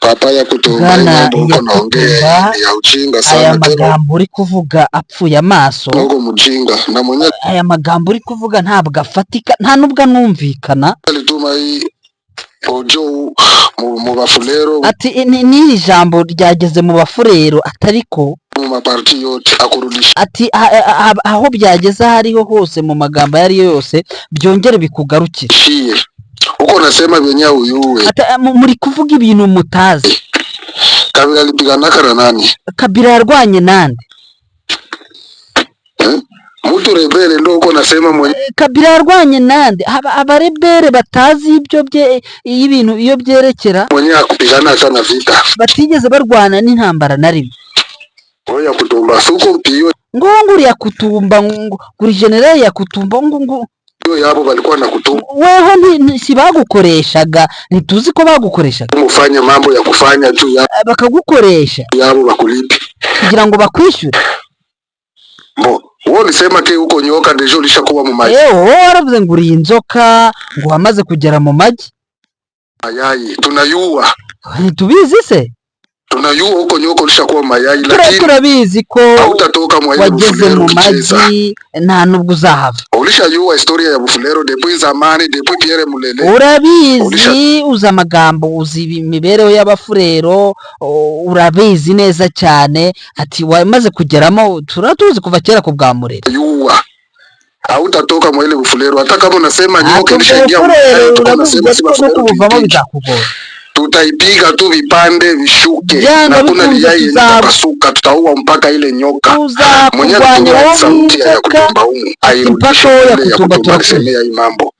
Papa Yakutumba, Bwana mambo uko naongea Yakutumba, ya ujinga aya sana tena, magambo uri kuvuga apfuye amaso. Uko mjinga na mwenye Aya magambo uri kuvuga ntabwo afatika, nta nubwo anumvikana. Alituma hii ojo mu bafulero, Ati n'iri jambo ryageze mu Bafurero, atariko mu maparti yote akurudishie. Ati aho byageze aho ariho hose, mu magambo ayo ariyo yose, byongere bikugarukire. Uko nasema vyenye uyuwe. Ati muri kuvuga ibintu mutazi. Kabila alipiganaka na nani? Kabila yarwanye nande? Eh? Mtu rebelle ndo uko nasema mwenye Kabila yarwanye nande? Abarebere batazi ibyo bye iyo ibintu iyo byerekera, mwenye akupigana sana vita. Batigeze barwana n'intambara na rimwe. Oya Yakutumba suko piyo. Ngo nguri Yakutumba, ngo uri generali Yakutumba, ngo yabo balikuwa na kutumba weho si bagukoreshaga? Ntituzi ko bagukoreshaga? Mufanye mambo ya kufanya juu ya Bakagukoresha yabo bakulipe kugira ngo bakwishyure. Bo wewe ulisema que uko nyoka, déjà ulishakuwa mu Ewe, wowe waravuze ngo uri inzoka, ngo wamaze kugera mu magi. mayai, tunayua. Ntitubizi se? Tunayua uko nyoka, ulishakuwa mayai, lakini Turabizi ko hautatoka mwa ile wageze Bufulero mu ukicheza. magi, nta nubwo uzahava. Ulishayua historia ya Bufulero depuis zamani, depuis Pierre Mulele. Urabizi, uzi amagambo, uzi imibereho y'Abafurero, urabizi neza cyane. Ati wamaze kugeramo, turatuzi kuva kera ku bwa Murere. Yua hautatoka mwa ile Bufulero hata kama unasema nyoka Ati ubwo ilishaingia mu Bufurero mayai, tuko urabizi nasema si ko no Bafulero kubuvamo tuipige. bizakugora. Tutaipiga tu vipande vishuke, Byanga na kuna bikunze liyai yenye itapasuka, tutaua mpaka ile nyoka. Mwenye tuzakurwanya alituma wowe sauti ya inzoka Yakutumba humu airudishe mpaka wowe kule Yakutumba Yakutumba turakuzi. alisemea hii mambo.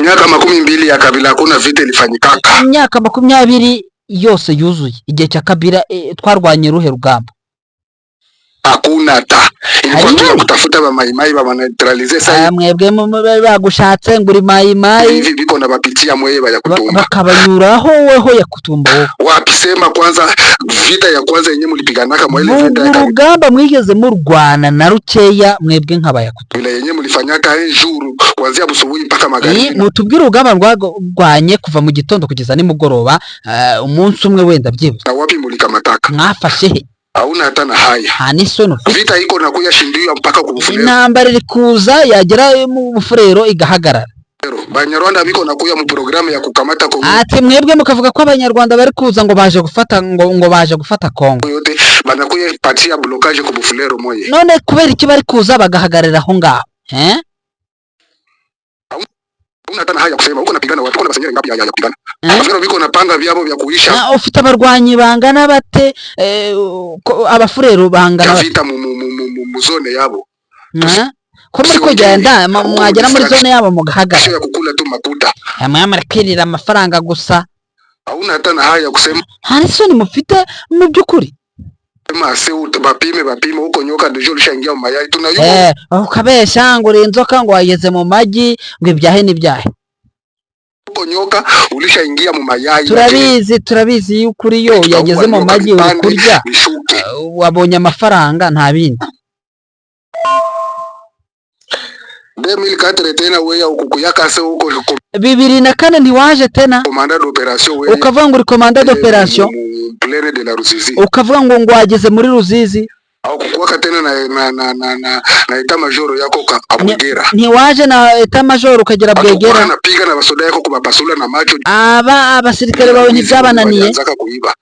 Miaka 20 ya Kabila hakuna vita ilifanyikaka. Imyaka 20 yose yuzuye igihe cya Kabila, twarwanye ruhe rugamba? Hakuna ta ilikuwa tu ya Hari kutafuta bamaimai babaneutralize sasa Aya, mwebwe bagushatse ngo uri mayimayi, hivi biko na bapitia mweye ba Yakutumba. Bakabanyuraho weho Yakutumba wowe. Wapisema kwanza vita ya kwanza yenye mulipiganaka mwa ile vita Vuga ya Kabila urugamba mwigeze murwana na rukeya mwebwe nk'Abayakutumba. Yenye mulifanyaka un jour kuanzia busubuhi mpaka magharibi. Mutubwire urugamba rwarwanye kuva mu gitondo kugeza nimugoroba, umunsi umwe wenda byibuze. Na wapi mulikamataka? Mwafashe he? Hauna hata na haya. Nta n'isoni ufite. Vita iko na kuya shindiwa mpaka ku Bufulero. Intambara iri kuza, yagera mu Bufurero igahagarara. Banyarwanda biko na kuya mu programu ya kukamata Kongo Ati mwebwe mukavuga ko Abanyarwanda bari kuza ngo baje gufata, ngo baje gufata Kongo. yote, banakuya patia blocage ku Bufulero moye. None kubera iki bari kuza bagahagarara aho ngaho, eh? Hauna hata na haya kusema uko napigana watu, uko na basenyeri ngapi ya kupigana? Eh? Bafulero biko napanga vyabo vya kuisha Na ufite abarwanyi bangana bate? Abafurero bangana ya bate? Vita mu zone yabo. Eh? Ko muri kugenda mwagera muri zone yabo mugahagarara. Sio ya kukula tu makuta. Mwe muri kwirira amafaranga gusa. Hauna hata na haya kusema Nta n'isoni mufite mu by'ukuri. ase bapime bapime, huko nyoka déjà ulishaingia mu mayai, tunayua. Ukabeshya ngo uri inzoka, ngo wageze mu magi, ngo ibyahe n'ibyahe. Huko nyoka ulishaingia mu mayai. Turabizi, turabizi yuko uri yo yageze mu magi, uri kurya, bishuke. Wabonye amafaranga, nta bindi. 2004 tena weya ukukuyakase huko 2004 ntiwaje tena commandant d'opération weya ukavuga ngo uri commandant d'opération, plaine de la Ruzizi. Ukavuga ngo wageze muri Ruzizi. Au kukuwaka tena na état-major yako ka Abwegera. Ntiwaje na état-major ukagera Bwegera Bwegera? Napiga na basoda yako kubapasula na macho. Aba abasirikare bawe ntibyabananiye? Walianzaka kuiba.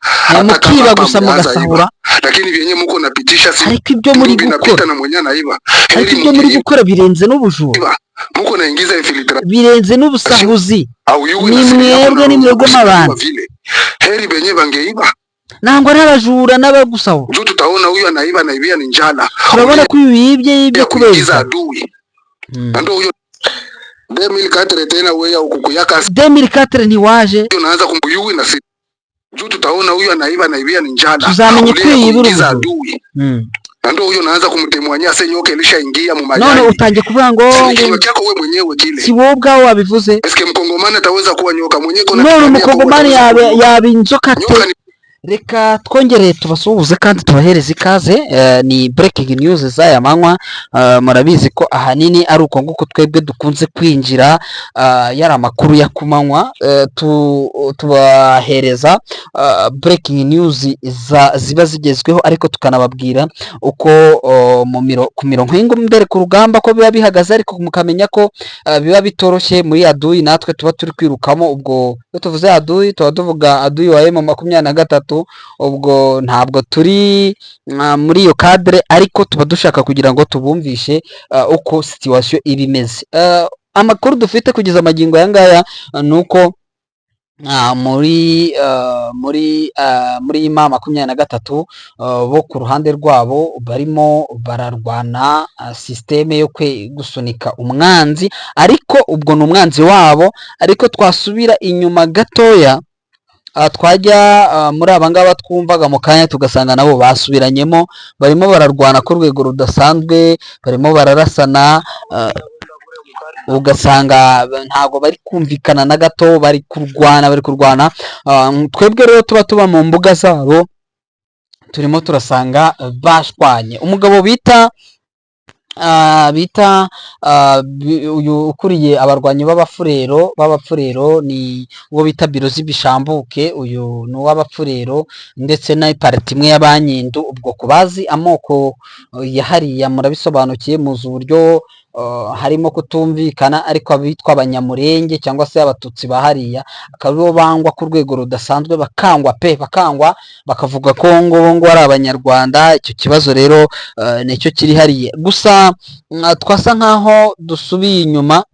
Mukiba gusa, mugasahura. Lakini vyenye muko napitisha si Ariko ibyo muri gukora binapita na mwenye anaiba. Ariko ibyo muri gukora birenze n'ubujura. Muko naingiza infiltration. Birenze n'ubusahuzi. Au yuwe Ni mwebwe, ni mwebwe mabandi. Vile heri benye bangeiba. Nangwa n'abajura n'abagusahura. Juu tutaona huyu anaiba, anaibia ni njala. Turabona ko uyu yibye, yibye ya kubera kuingiza inzara. Adui. Na ndio huyo 2004 tena weya ukukuyaka 2004 ntiwaje? Unaanza kumuyui na si juu tutaona huyu anaiba, anaibia ni njala. Tuzamenye ko Ule ya uyu yibira kuingiza ubujura. adui. Na ndio huyo unaanza kumtemwanyia se nyoka ilishaingia mu None mayai. utangiye kuvuga ngo Si ngo kinywa chako wewe mwenyewe kile. Si wowe ubwawe wabivuze? Eske mkongomani ataweza kuwa nyoka mwenyewe kona None kupigania Kongo umukongomani ataweza yaba kuwa nyoka? Yaba inzoka te? Nyoka ni Reka twongere tubasuhuze kandi tubahereze ikaze. Ni breaking news z'aya manywa. Murabizi ko ahanini ari uko nguko twebwe dukunze kwinjira, yari amakuru ya kumanywa, tubahereza breaking news ziba zigezweho, ariko tukanababwira uko ku mirongo y'imbere ku rugamba ko biba bihagaze, ariko mukamenya ko biba bitoroshye muri aduyi natwe tuba turi kwirukamo. Ubwo iyo tuvuze aduyi, tuba tuvuga aduyi wa M23. Ubwo ntabwo turi muri iyo cadre, ariko tuba dushaka kugira ngo tubumvishe uko situation iba imeze. Amakuru dufite kugeza amagingo aya ngaya ni uko muri M23 bo ku ruhande rwabo barimo bararwana système yo gusunika umwanzi, ariko ubwo ni umwanzi wabo. Ariko twasubira inyuma gatoya, twajya muri aba ngaba twumvaga mu kanya, tugasanga nabo basubiranyemo, barimo bararwana ku rwego rudasanzwe, barimo bararasana, ugasanga ntabwo bari kumvikana na gato, bari kurwana, bari kurwana. Twebwe rero tuba mu mbuga zabo, turimo turasanga bashwanye. Umugabo bita uyu ukuriye abarwanyi b'Abapfurero ni uwo bita Birozi Bishambuke. Uyu ni uw'Abapfurero ndetse na partie imwe y'Abanyindu. Ubwo ku bazi amoko ya hariya murabisobanukiye, muzi uburyo harimo kutumvikana, ariko abitwa Abanyamurenge cyangwa se Abatutsi ba hariya akaba aribo bangwa ku rwego rudasanzwe, bakangwa pe, bakangwa, bakavuga ko ngo ari Abanyarwanda. Icyo kibazo rero nicyo kiri hariya. Gusa twasa nkaho dusubiye inyuma,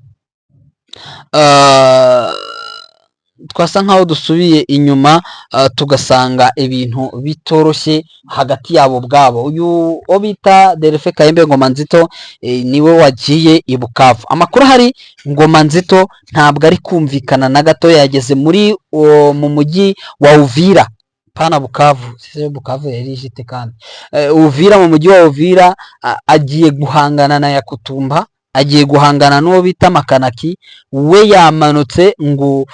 tugasanga ibintu bitoroshye hagati yabo ubwabo. Uyu wo bita Delphin Kayembe Ngoma Nzito niwe wagiye i Bukavu. Amakuru ahari, Ngoma Nzito ntabwo ari kumvikana na gato. Yageze muri mu mujyi wa Uvira, pana Bukavu. Sise Bukavu yari ijite kandi Uvira, mu mujyi wa Uvira, agiye guhangana na Yakutumba, agiye guhangana n'uwo bita Makanaki. We yamanutse ngo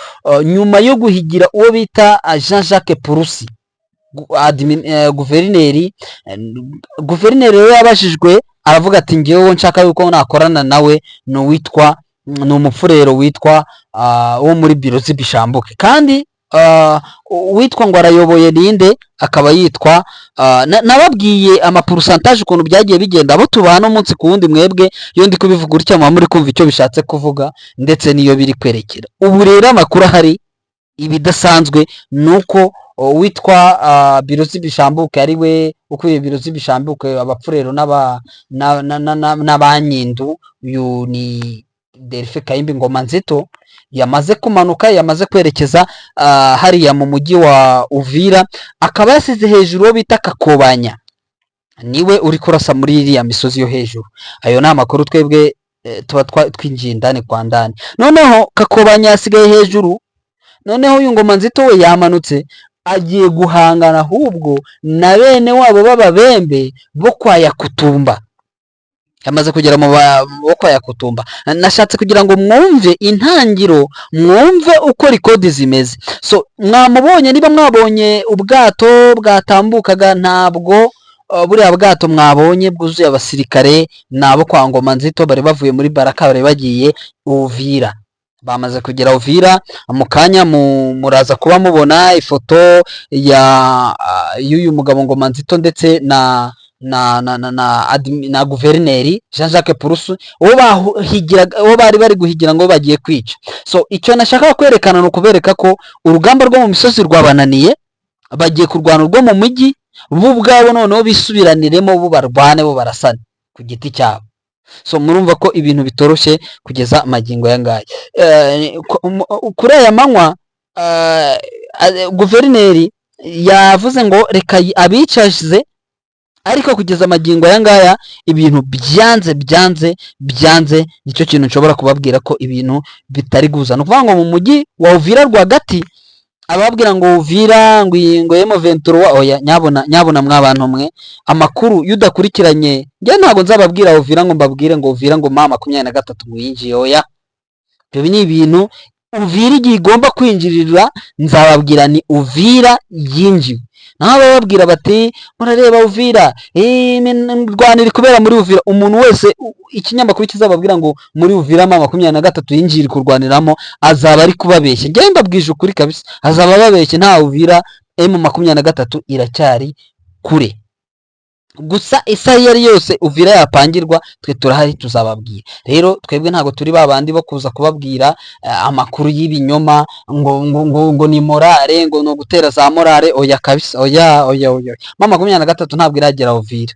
nyuma yo guhigira uwo bita Jean Jacques Purusi, guverineri. Guverineri rero yabajijwe, aravuga ati: "Ngewe nshaka yuko nakorana nawe ni uwitwa, ni Umupfurero witwa wo muri biro z'Ibishambuke." Kandi uwitwa ngo arayoboye ninde? Akaba yitwa nababwiye amapourcentage ukuntu byagiye bigenda. Abo tubana umunsi ku wundi, mwebwe iyo ndi kubivuga gutya muba muri kumva icyo bishatse kuvuga ndetse n'iyo biri kwerekera. Ubu rero amakuru ahari, ibidasanzwe ni uko uwitwa biro z'Ibishambuke, ari we ukuriye biro z'Ibishambuke, Abapfurero n'Abanyindu, uyu ni Delphin Kayimbi Ngoma Nzito, yamaze kumanuka, yamaze kwerekeza hariya mu mujyi wa Uvira, akaba yasize hejuru uwo bita Kakobanya, niwe uri kurasa muri iriya misozi yo hejuru. Ayo ni amakuru twebwe tuba twinjiye indani kwa ndani. Noneho Kakobanya yasigaye hejuru, noneho uyu Ngoma Nzito we yamanutse, agiye guhangana ahubwo na bene wabo b'Ababembe bo kwa Yakutumba. Yamaze kugera mu bo kwa Yakutumba. Nashatse kugira ngo mwumve intangiro, mwumve uko record zimeze. So mwamubonye, niba mwabonye ubwato bwatambukaga, ntabwo buriya bwato mwabonye bwuzuye abasirikare ni abo kwa Ngoma Nzito, bari bavuye muri Baraka, bari bagiye Uvira. Bamaze kugera Uvira mu kanya muraza kuba mubona ifoto ya y'uyu mugabo Ngoma Nzito ndetse na guverineri Jean Jacques Purusu, uwo bahigiraga, uwo bari bari guhigira ngo bagiye kwica. So icyo nashakaga kwerekana ni ukubereka ko urugamba rwo mu misozi rwabananiye, bagiye kurwana urwo mu mujyi bo ubwabo, noneho bisubiraniremo, bo barwane, bo barasane ku giti cyabo. So murumva ko ibintu bitoroshye kugeza magingo aya ngaya. Kuri aya manywa guverineri yavuze ngo reka abicaze, ariko kugeza amagingo aya ngaya ibintu byanze, byanze, byanze. Nicyo kintu nshobora kubabwira, ko ibintu bitari guza. Ni ukuvuga ngo mu mujyi wa Uvira rwagati, ababwira ngo Uvira ngo iyi ngo M23, oya nyabona, nyabona mwabantu mwe, amakuru iyo udakurikiranye, njye ntabwo nzababwira Uvira ngo mbabwire ngo Uvira ngo M23 ngo yinjiye. Oya, ibyo ni ibintu Uvira igihe igomba kwinjirira nzababwira ni Uvira yinjiwe. Naho bababwira bati: "Murareba Uvira, imirwano iri kubera muri Uvira." Umuntu wese ikinyamakuru kizababwira ngo muri Uvira M23 yinjiye, iri kurwaniramo, azaba ari kubabeshya. Njyewe mbabwije ukuri kabisa, azaba ababeshye. Nta Uvira, M23 iracyari kure. Gusa isaha iyo ari yose Uvira yapangirwa, twe turahari, tuzababwira. Rero twebwe ntabwo turi ba bandi bo kuza kubabwira amakuru y'ibinyoma ngo ni morale, ngo ni ugutera za morale. Oya kabisa, oya, oya, oya. M23 ntabwo iragera Uvira.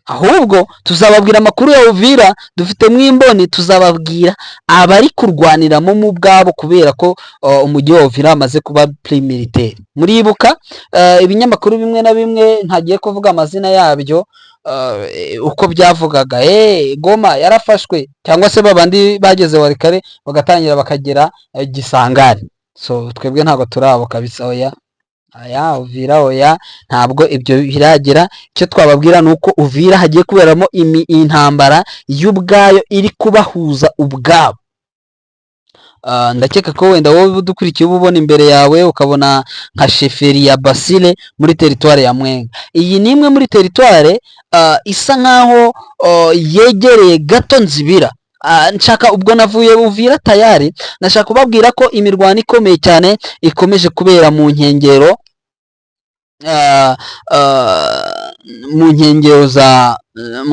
Ahubwo tuzababwira amakuru ya Uvira dufitemo imboni, tuzababwira abari kurwaniramo mu bwabo, kubera ko umujyi wa Uvira wamaze kuba militaire. Muribuka ibinyamakuru bimwe na bimwe, ntagiye kuvuga amazina yabyo, uko byavugaga: "Goma yarafashwe," cyangwa se babandi bageze Walikale bagatangira bakagera Kisangani. So twebwe ntabwo turi abo kabisa, oya. Aya Uvira, oya, ntabwo ibyo biragera. Icyo twababwira ni uko Uvira hagiye kuberamo intambara y'ubwayo iri kubahuza ubwabo. Ndakeka ko wenda wowe udukurikiye uba ubona imbere yawe, ukabona nka chefferie ya Basile muri territoire ya Mwenga. Iyi ni imwe muri territoire isa nkaho yegereye gato Nzibira. Nshaka ubwo navuye Uvira tayari, nashaka kubabwira ko imirwano ikomeye cyane ikomeje kubera mu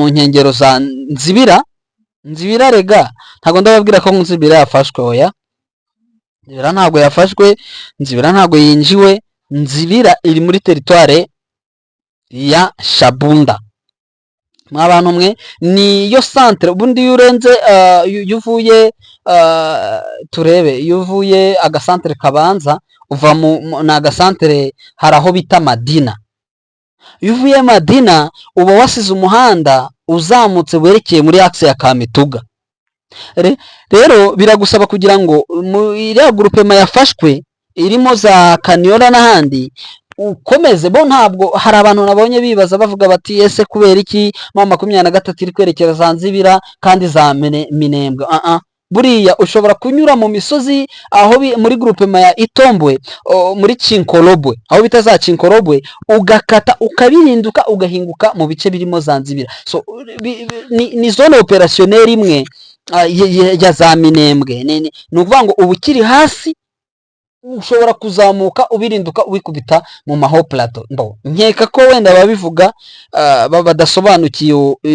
nkengero za Nzibira. Nzibira rega, ntabwo ndababwira ko Nzibira yafashwe. Oya, Nzibira ntabwo yafashwe, Nzibira ntabwo yinjiwe. Nzibira iri muri territoire ya Shabunda. Mwa bantu mwe, niyo centre. Ubundi iyo urenze, iyo uvuye, turebe, iyo uvuye agasantere kabanza, uva ni agasantere, hari aho bita Madina. Iyo uvuye Madina uba wasize umuhanda uzamutse werekeye muri axe ya Kamituga. Rero biragusaba kugira ngo mu iriya groupement yafashwe irimo za Kaniola n'ahandi ukomeze. Bo ntabwo, hari abantu nabonye bibaza bavuga bati: "Ese kubera iki M23 iri kwerekeza za Nzibira kandi za Minembwe?" Ah ah, buriya ushobora kunyura mu misozi aho muri groupement ya Itombwe, muri Cinkolobwe, aho bita za Cinkolobwe, ugakata ukabirinduka, ugahinguka mu bice birimo za Nzibira. So ni zone opérationnelle imwe ya za Minembwe. Ni ukuvuga ngo uba ukiri hasi, ushobora kuzamuka ubirinduka, wikubita mu maho plateau. Ndo nkeka ko wenda ababivuga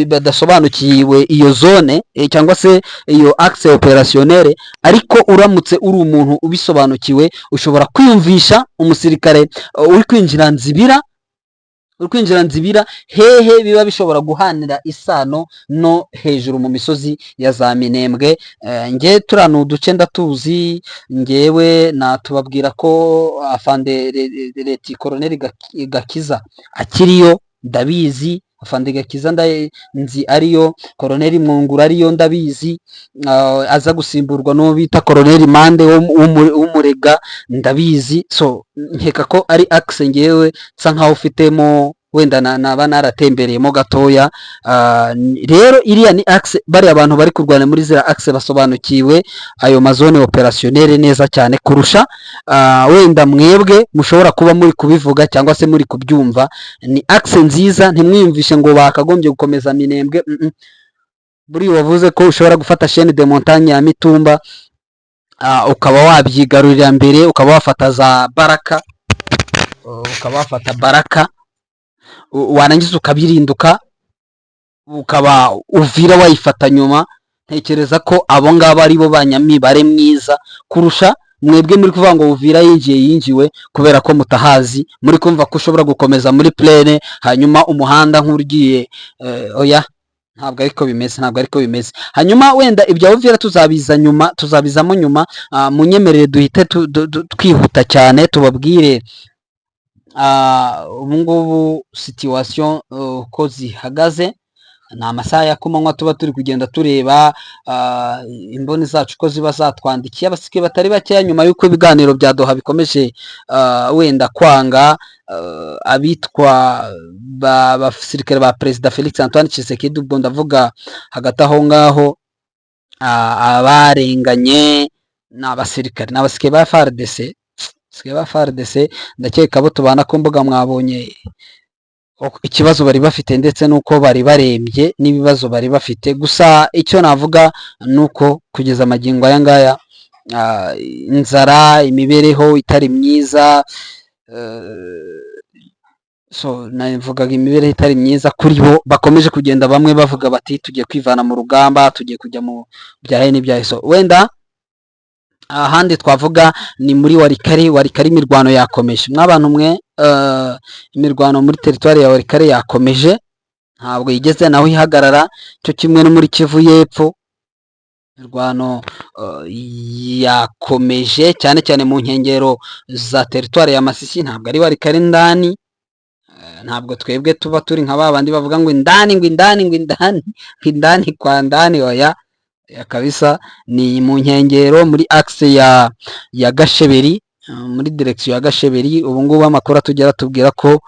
badasobanukiwe iyo zone, cyangwa se iyo axe opérationnelle. Ariko uramutse uri umuntu ubisobanukiwe, ushobora kwiyumvisha umusirikare uri kwinjira Nzibira, uri kwinjira Nzibira hehe biba bishobora guhanira isano no hejuru mu misozi ya za Minembwe. Nge turiya ni uduce ndatuzi. Ngewe natubabwira ko afande Leti Koroneli Gakiza akiriyo, ndabizi. Afande Gakiza nzi ariyo, Koroneli Mwungura ariyo, ndabizi. Aza gusimburwa n'uwo bita Koroneli Mande w'Umurega, ndabizi. So nkeka ko ari axe ngewe nsa nkaho ufitemo, wenda naba naratembereyemo gatoya. Rero iriya ni axe. Bariya abantu bari kurwana muri ziriya axe basobanukiwe ayo ma zone opérationnelle neza cyane kurusha wenda mwebwe mushobora kuba muri kubivuga cyangwa se muri kubyumva. Ni axe nziza, ntimwiyumvishe ngo bakagombye gukomeza Minembwe. Buriya wavuze ko ushobora gufata chaîne de montagne ya Mitumba, ukaba wabyigarurira mbere, ukaba wafata za Baraka, ukaba wafata Baraka, warangiza ukabirinduka, ukaba Uvira wayifata nyuma. Ntekereza ko abo ngabo ari bo banyamibare mwiza kurusha mwebwe muri kuvuga ngo Uvira yinjiye, yinjiwe, kubera ko mutahazi. Muri kumva ko ushobora gukomeza muri plaine, hanyuma umuhanda nk'ugiye. Oya, ntabwo ariko bimeze, ntabwo ariko bimeze. Hanyuma wenda ibya Uvira tuzabiza nyuma, tuzabizamo nyuma. Munyemerere duhite twihuta cyane, tubabwire ubu ngubu situation uko zihagaze. Ni amasaha ya kumanywa, tuba turi kugenda tureba imboni zacu ko ziba zatwandikiye abasirikare batari bakeya nyuma y'uko ibiganiro bya Doha bikomeje wenda kwanga. Abitwa abasirikare ba Perezida Felix Antoine Tshisekedi, ubwo ndavuga hagati aho ngaho abarenganye ni abasirikare ba FARDC. Basigaye ba FARDC, ndakeka abo tubana ku mbuga mwabonye ikibazo bari bafite ndetse n'uko bari barembye n'ibibazo bari bafite. Gusa icyo navuga ni uko kugeza amagingo aya ngaya, inzara, imibereho itari myiza, so navugaga imibereho itari myiza kuri bo, bakomeje kugenda bamwe bavuga bati: "Tugiye kwivana mu rugamba, tugiye kujya mu byahe n'ibyahe." So wenda ahandi twavuga ni muri Walikale. Walikale imirwano yakomeje, mwabantu mwe. Imirwano muri teritwari ya Walikale yakomeje, ntabwo yigeze naho ihagarara, cyo kimwe no muri Kivu y'Epfo. Imirwano yakomeje cyane cyane mu nkengero za teritwari ya Masisi, ntabwo ari Walikale indani. Ntabwo twebwe tuba turi nka ba bandi bavuga ngo indani, ngo indani, ngo indani, ngo indani kwa ndani. Oya ya kabisa, ni mu nkengero, muri axe ya Gasheberi, muri direction ya Gasheberi. Ubu ngubu amakuru atugera atubwira ko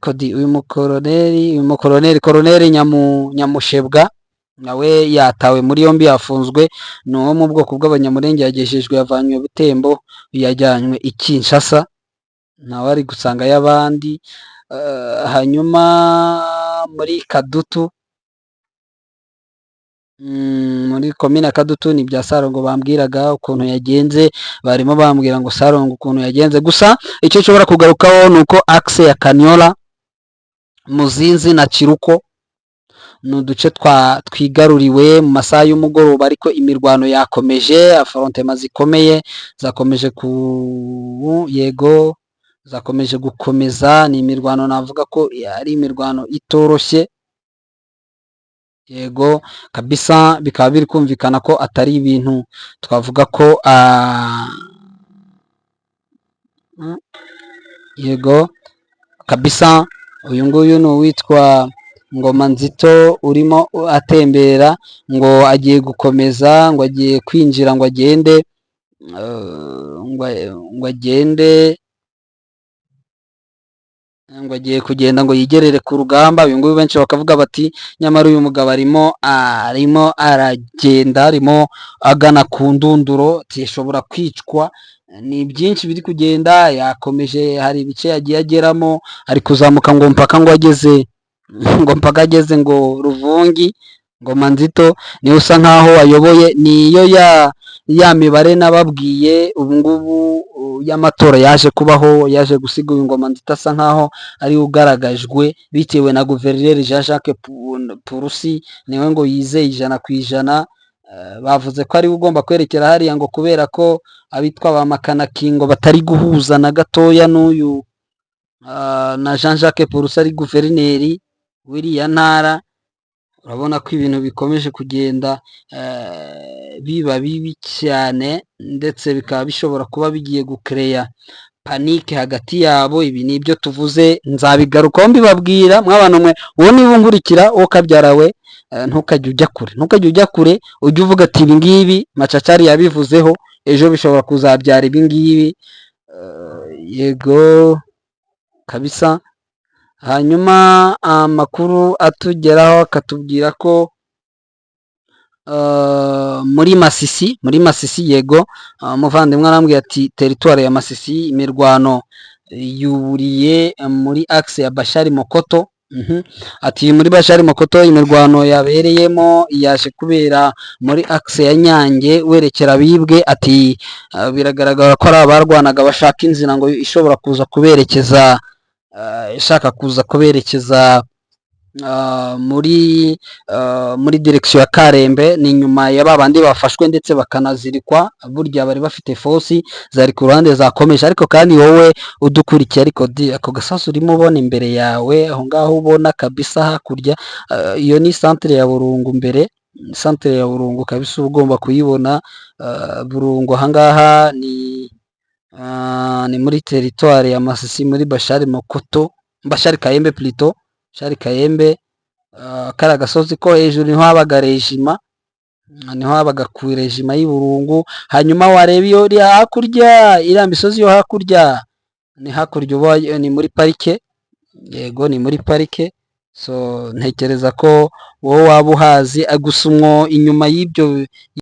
kodi uyu mukoroneri koroneri Nyamushebwa nawe yatawe muri yombi, yafunzwe. Ni uwo mu bwoko bw'Abanyamurenge, yagejejwe, yavanywe Butembo, yajyanywe i Kinshasa, nawe ari gusanga y'abandi. Hanyuma muri Kadutu, muri komine ya Kadutu, ni ibya Sarongo bambwiraga ukuntu yagenze, barimo bambwira ngo Sarongo ukuntu yagenze. Gusa icyo nshobora kugarukaho ni uko axe ya Kanyola, Muzinzi na Kiruko ni uduce twa twigaruriwe mu masaha y'umugoroba, ariko imirwano yakomeje. Affrontements zikomeye zakomeje ku yego, zakomeje gukomeza. Ni imirwano navuga ko ari imirwano itoroshye, yego kabisa. Bikaba biri kumvikana ko atari ibintu twavuga ko yego kabisa. Uyu nguyu ni uwitwa Ngoma Nzito urimo atembera, ngo agiye gukomeza, ngo agiye kwinjira, ngo agende, ngo agende, ngo agiye kugenda ngo yigerere ku rugamba. Uyu nguyu benshi bakavuga bati: "Nyamara uyu mugabo arimo aragenda, arimo agana ku ndunduro, ashobora kwicwa." Ni byinshi biri kugenda, yakomeje, hari ibice yagiye ageramo, ari kuzamuka ngo mpaka ngo ageze, ngo mpaka ageze ngo Ruvungi. Ngoma Nzito niwe usa nkaho ayoboye, niyo ya mibare nababwiye. Ubu ngubu y'amatora yaje kubaho, yaje gusiga uyu Ngoma Nzito asa nkaho ari ugaragajwe, bitewe na guverineri Jean Jacques Purusi, niwe ngo yizeye 100%. Bavuze ko ariwe ugomba kwerekera hariya, ngo kubera ko abitwa ba Makanakingo batari guhuza na gatoya n'uyu na Jean Jacques Purusi ari guverineri w'iriya ntara. Urabona ko ibintu bikomeje kugenda biba bibi cyane, ndetse bikaba bishobora kuba bigiye gukereya panique hagati yabo. Ibi ni ibyo tuvuze, nzabigarukaho mbibabwira. Mw'abantu mwe, uwo niba unkurikira, wowe kabyarawe, ntukajye ujya kure, ntukajye ujya kure, ujye uvuga ati: "Ibi ngibi Macacari yabivuzeho, ejo bishobora kuzabyara ibi ngibi." Yego kabisa. Hanyuma amakuru atugeraho akatubwira ko muri Masisi, muri Masisi, yego, umuvandimwe arambwira ati: "Teritwari ya Masisi imirwano yuburiye muri axe ya Bashari Mokoto." Ati muri Bashari Mokoto imirwano yabereyemo yaje kubera muri axe ya Nyange werekera Bibwe. Ati biragaragara ko ari abarwanaga bashaka inzira ngo ishobora kuza kuberekeza, ishaka kuza kuberekeza muri direction ya Karembe. Ni nyuma ya ba bandi bafashwe ndetse bakanazirikwa, burya bari bafite force zari ku ruhande zakomeje. Ariko kandi wowe udukurikiye, ariko di ako gasozi urimo ubona imbere yawe aho ngaho, ubona kabisa hakurya, iyo ni centre ya Burungu mbere, centre ya Burungu kabisa uba ugomba kuyibona. Burungu ahangaha ni muri teritwari ya Masisi, muri Bashari Mokoto, Bashari Kayembe plutôt, Bashari Kayembe. Kariya gasozi ko hejuru niho habaga régiment, niho habaga ku régiment y'i Burungu. Hanyuma wareba iyo iri hakurya, iriya misozi yo hakurya, ni hakurya uba ni muri parike, yego ni muri parike. So ntekereza ko wowe waba uhazi, gusa umwo inyuma y'ibyo.